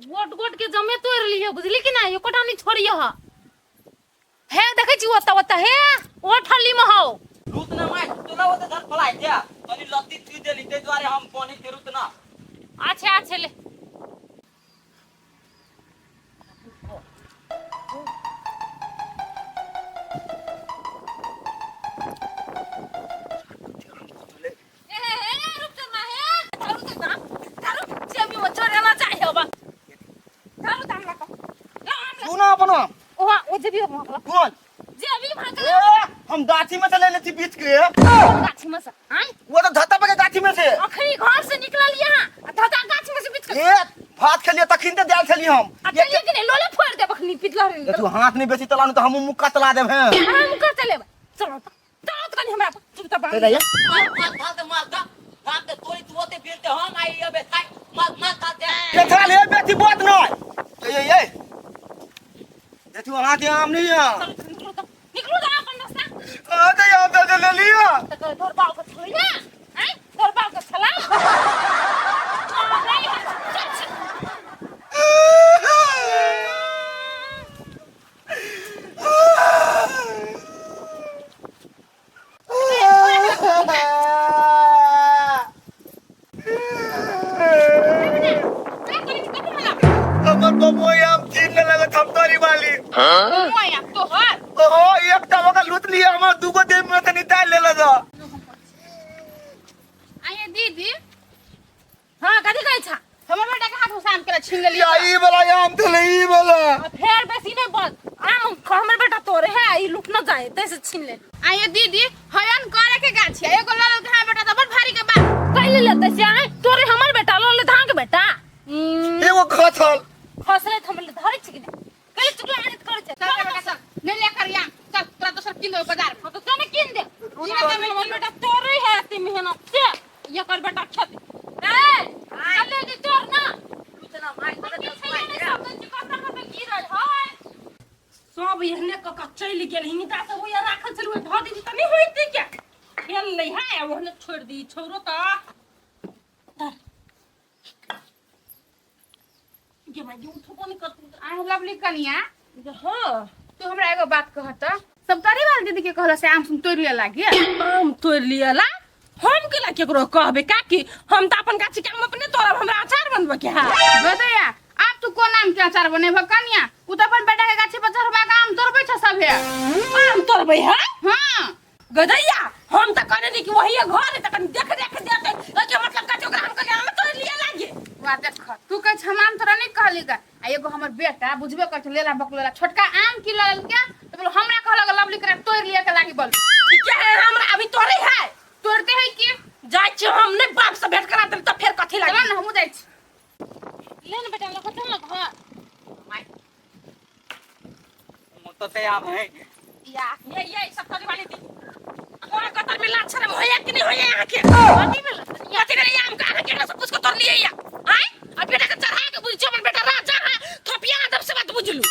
गोट गोट के जमे तोड़ लियो बुझली कि ना, एकोटा नहीं छोड़ियो। ह हे देखै छी ओता ओता, हे ओ ठल्ली में हौ। रुत ना माय, तोला ओते धर फलाइ दे तनी लत्ती थी देली, ते दुआरे हम बनी के रुत ना। अच्छा अच्छा ले। ए हे रुक जा ना, हे धरू दे ना, धरू जेबी में चोरे ना चाहिए बा। धरू दाम लगा सुना अपना ओहा ओ जेबी में भागला। कौन जेबी भागला? ए, हम गाछी में से लेने थी बीच के। गाछी में से आय? वो तो धत्ता पे के गाछी में से। अखनी घर से निकलल यहाँ आ धता गाछ में से बीच के। ए भात खेलिए तखिन ते देल छली हम। आ चलिए कि नहीं लोले फोड़ देब अखनी पितला रे। तू हाथ नहीं बेसी तलानु तो हम मुक्का तला देब हैं। हम कर चले चलो तो चलो तो कनी हमरा चुप त चल आइए। माल माल थाल दे, माल दा भाग दे तोरी, तू ओते फिरते हम आई अबे खाई माल माल थाल दे। ये थाल ये बेटी बहुत नहीं। ये ये ये ये तू हाथ आम नहीं है। चलो निकलो तो, निकलो तो अपन रास्ता। आ तो यहाँ पे ले लिया। तो कह तोर बाप के छली ना हैं, तोर बाप के छला नहीं है। चल चल। हमर बबुआ आम छीन लेलक थमतरी वाली। मोया तोहर। ओहो एकटा ओकर लूट लिया, हमर दूगो देह में से निकाल लेलक। आये दीदी। हां कथी कहै छा? हमर बेटा के हाथ हुसान के छीन लेली। या ई वाला आम थले ई वाला। आ फेर बेसी नहीं बस आम हमर बेटा तोरे है, ई लूट न जाए तैसे छीन ले। आये दीदी हयन करे के गाछ है, एगो लल के हां बेटा त बड़ भारी के बात। कैले लेते से आए तोरे हमर बेटा लल ले धान के बेटा। एगो खसल खसले त हमर धरै छी कि नहीं? कैले चुकला आनित करे छै। चल बेटा चल, नहीं ले कर या चल, तोरा दोसर किन देबो बाजार में। हां तो तने किन दे। हमर बेटा तोरे है एते मेहनत से, एकर बेटा खेत ए चल ले दी तोर ना। उतना माय हम की छैये नहीं सब दिन कता कता गिरल है सब, एहने क क चलि गेल। हिनका सब ओया राखल छल, ओय धऽ दी त नहीं होइते के खेल लै है, ओहने छोड़ दी छोरो त धर। गे माय, उठबो नहीं करतौ। आए लवली कनिया। हाँ। तू हमरा एगो बात कहत, सबतारी वाली दीदी के कहला से आम सुन तोड़ लिया लागे? आम तोड़ लिया ला हम केला केकरो कहबे काकी? हम त अपन गाछी के आम अपने तोड़ब, हमरा अचार बनबे के है। गदैया आब तू कोन आम के अचार बनेबह कनिया? उ त अपन बेटा के गाछी पर चढ़बा के आम तोड़बै छ सभे। आम तोड़बै है? हाँ। गदैया हम त कहने रही कि वही घर है त कनी देख रेख देते, ओके मतलब काटे ओकरा हम कहले आम तोड़ लिया लागे। वाह देख तू कहै छ हम आम तोरा नहीं कहली गा। आ एगो हमर बेटा बुझबे कर छ लेला बकलेला छोटका आम की लल के त बोल हमरा कहलक लवली करा तोड़ लिया के लागी बोल। ठीक है हमरा अभी तोड़े है। तोड़ते है की? जाइ छी हम नहीं बाप से भेंट करा देब त फेर कथी लागी। चल ना हमहूँ जाइ छी। ले ना बेटा लखो चल ना घर। माय तो ते आम है। या ये सब करे वाली थी कोन कतर में लाछ शरम होया कि नहीं होया यहाँ के? कथी में कथी में आम का अहाँ के सब कुछ को तोड़ लिए या आय आ बेटा के चढ़ा के बुझ अपन बेटा राजा है थोपिया अदब से बात बुझलू।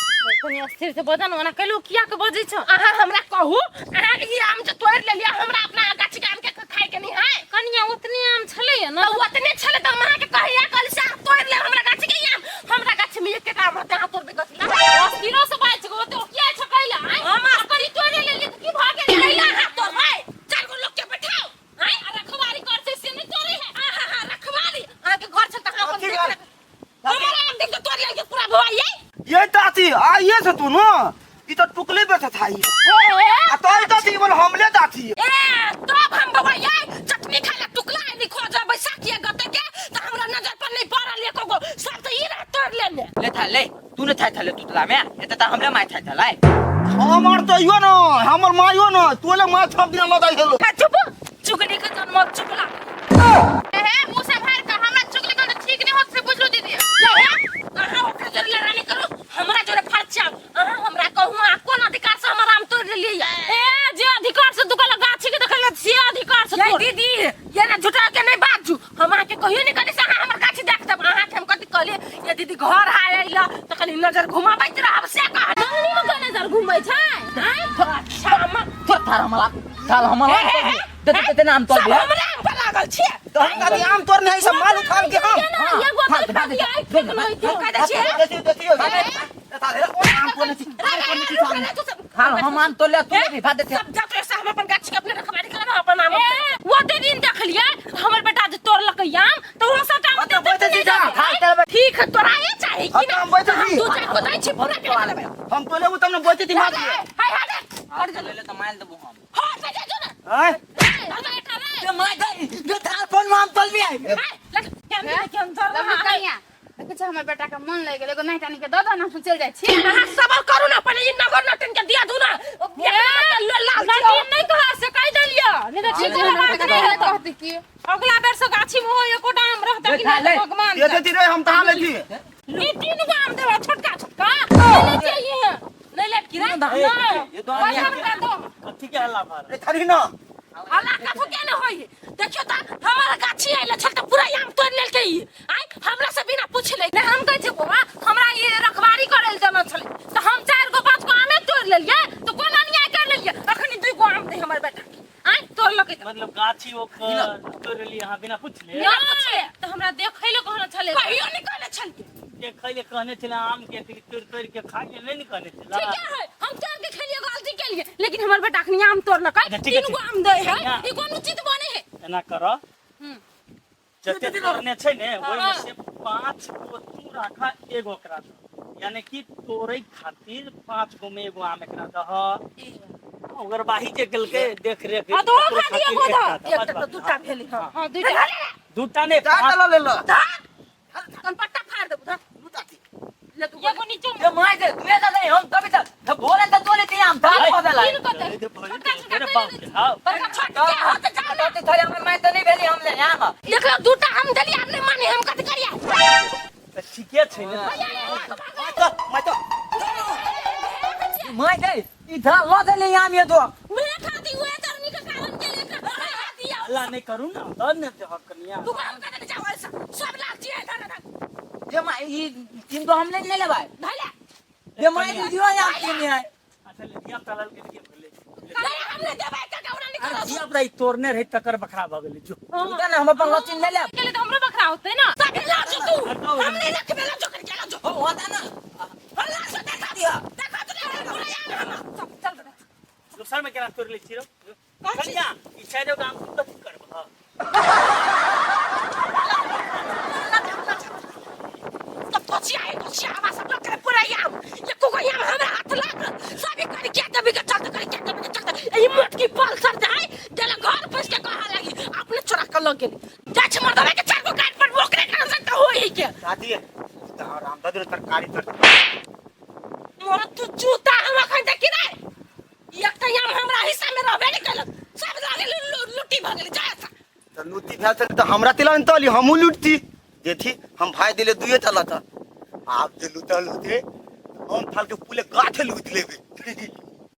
कनी स्थिर से बजन ओना कहलू किया के बजै छ? अहाँ हमरा कहू, अहाँ ई आम जे तोड़ लेलियै, हमरा अपना गाछी के आम के खाय के नहीं है? कनिया उतने आम छलै ना? त उतने छलै त हम अहाँ के कहिया कहली से अहाँ तोड़ ले हमरा गाछी के आम? हमरा गाछी में एक आम रहतै, अहाँ तोड़बै कथी ला? अस्थिरो से बाजि गो तो किया छ कैला आय? हम करी तोड़े लेलियै त की भ गेल? कैला अहाँ तोड़बै? चार गो लोग के बैठाओ आय आ रखवारी कर छै से नहीं तोड़े है। हां हां रखवारी अहाँ के घर छै त अहाँ अपन कथी देख घर? रेख। हमर आम देख के तोड़ लेलकै पूरा भुआइयै। ये ताती आइए से तू न ई तो टुकले पे था ई आ तो ई ताती बोल हमले ताती। ए तब हम बबैया चटनी खाए ला टुकला नहीं खोज बैसाखिया गते के त हमरा नजर पर नहीं पड़ल एको गो, सब त ई रह तोड़ लेने। ले था ले तू ने था था ले तुतला में एते त हमले my था था लाय। हमर तो इयो न हमर मायो न तोले my थप दिन ल जाय हेलो। आ चुप चुगली के जन्म चुगला। ए हे मुंह से भार के हमरा चुगली के ठीक नहीं होत से बुझलू दीदी। ये हे अहाँ ओकरा जोरे लड़ाई करू हमरा जोरे फरचाउ। अहाँ हमरा कहू अहाँ कोन अधिकार से हमर आम तोड़ लेलियै? ए जे अधिकार से दुकान गाछी के देखल से अधिकार से तोड़। दीदी ये ना झूठा के नहीं बाजू, हम अहाँ के कहियो नहीं कहली से अहाँ हमर गाछी देख देब। अहाँ के हम कथी कहलियै ये दीदी घर आय अइला त कनी नजर घुमाबैत रहब से कह। मंगनी में के नजर घुमै छै? आँय? अच्छा तो थार हमला थाल हमला हे, हे, हे। दे दे दे नाम तोड़ सब दिया। हमरा आम पर लागल छियै। तो हम कभी आम तोड़ने है सब माल उठाल के हम। एगो हाँ, तो हाँ, दिया, फेक लो हम कह दै छियै देखियो देखियो आम कोने छी कोने छी हां हम आम तोड़ ले तू भी भात देते सब जात ऐसा हम अपन गाछ के अपने रखवारी करब अपन आम वो दे दिन देखलिए हमर बेटा जे तोड़लक आम तो वो सब आम तो बैठे छी जा। ठीक है तोरा ये चाही कि हाँ, तो हम बैठे हम छी। दू चार को दै छी पूरा के लेबै हम तो लेबू तब ने बैठे थी मार हाय हाय हाय कर ले ले तो मार देबो हम हां जा जा ना आय धर बेटा रे ते मार दे जो थाल फोन में आम तोड़ भी आई हाय लग केम केम धर लवली कनिया देखै छै हमर बेटा के मन लागि गेल एगो नाहि टानि के दऽ दऽ ने हम चलि जाइ छी अहाँ सबर करू ना पहिले ई नगर नटन के दिया दू ना लाल नटीन नहि कहा से कहि देलियै नहि तऽ ठीक हमर वाला बात बेटा नहि के हेतौ कहती की अगला बेर से गाछी में हो एकोटा आम रहता कि ले, नहि ले। भगवान दे देती रे हम तहाँ लेती ई तीन गो आम देबा छोटका छोटका नहीं ले चाहिए नहीं ले की रे नहीं ये तो पैसा रुपया दो कथी के हल्ला भर रे थरी ना हल्ला कथू के ने होई देखियो त हमारा गाछी आइल छल त पूरा आम तोड़ लेलकै ई आइ हमरा से बिना पूछले नहीं हम कहै छियै बौआ हमरा ई रखवारी करै लए देने छलै तऽ हम चारि गो पाँच गो आमे तोड़ि लेलियै तऽ कोन अन्याय कर लेलियै अखनी दुइ गो आम दे हमर बेटा के आँय तोड़लकै तऽ मतलब गाछी ओकर तोड़ली अहाँ बिना पूछले बिना पूछले तऽ हमरा देखै लए कहने छलै कहियो नहीं कहले छलियै देखै ले कहने छलै आम के तोड़ि तोड़ि के खाइ ले नहि ने कहने छलै ठीके है हम तोड़ के खेलिए गलती के लिए लेकिन हमर बेटा अखनी आम तोड़लकै अच्छा, ठीक है, तीन गो ठीक। आम दे है ना। ई कोन उचित बने है एना कर जते तोड़ने छै ने ओहिमे से 5 गो तू राख एगो एकरा दह यानी कि तोड़ै खातिर 5 गो में एगो आम एकरा दह ओकर बाही जे केलकै देख रेख हाँ, तो ओकरा तोड़ै दिअ खातिर गो दह। एकटा दह, एक बस, तो दूटा भेली हां हँ दुइटा दूटा ने चार पाँच टा ले लो तन पट्टा फाड़ देबू धर ले तू एगो नीचो ये मार दे तू ऐसा नहीं हम तभी तक तो बोले तो तोड़ लेते आम थाल पौधा ला तीन को दे छोटका छोटका अरे कहि बाप दै रे, हाँ। बड़का छोट के हो त जाओ ना तो थोड़े हम मैं तो नहीं भेली हम ले आम देख लो दूटा हम देली आब नहीं माने हम कथी करिया तऽ ठीके छै ने मैं तो मैं तो मार दे ई धान ल देले आम ये तो मेरे खाती हुए तरनी के कारण के लेकर दिया हल्ला नहि करू ने दऽ ने देहक कनिया तू हम कथी जाओ ऐसा सब लालची है धर धर ये मा ई तीन तो हम नहीं ले लेबै धैले ये मार दियो आम तीन है अच्छा ले धिया पुता ललके के भेलै नहीं हम नहीं देबै का कौना निकलो धिया पुता ई तोड़ने रहै तकर बखरा भऽ गेलै जो उठा ना हम अपन लचिन ले लेब के लिए तऽ हमरो बखरा होतै ना सब लाजो तू हम नहीं रखबे लाजो कर के लाजो हो होता ना हम लाजो देखा दिया। देखा तो नहीं पूरा यार हम चल चल दोसर में केना तोड़ि लै छी रौ कनिया ई चारि गो आम तू कथी करबह तब तो छिया है तो छिया हवा सब लोग करे पूरा याम ये को याम हमरा हाथ लाग सब कर के देबी के चलते कर के देबी के चलते ई मोट की पल्सर जाय देला घर पैस के कहा लगी अपने चोरा के लग गेली जा छी मर्दवा के चार गो काट पर ओकरे कारण से तो होई के दादी राम दादी तरकारी तर मोर तू जूता हम अखन देखी रे एकटा याम हमरा हिस्सा में रहबे नहीं केलक सब लागे लुटी भ गेली जा ऐसा त लूटी भेल छलै तऽ हमरा तिला ने तली हमहूँ लूटती देखी हम भाई दिले दुए चलत आब जे लूटल होते हम थाल के पूरे गाछे लूट लेबे।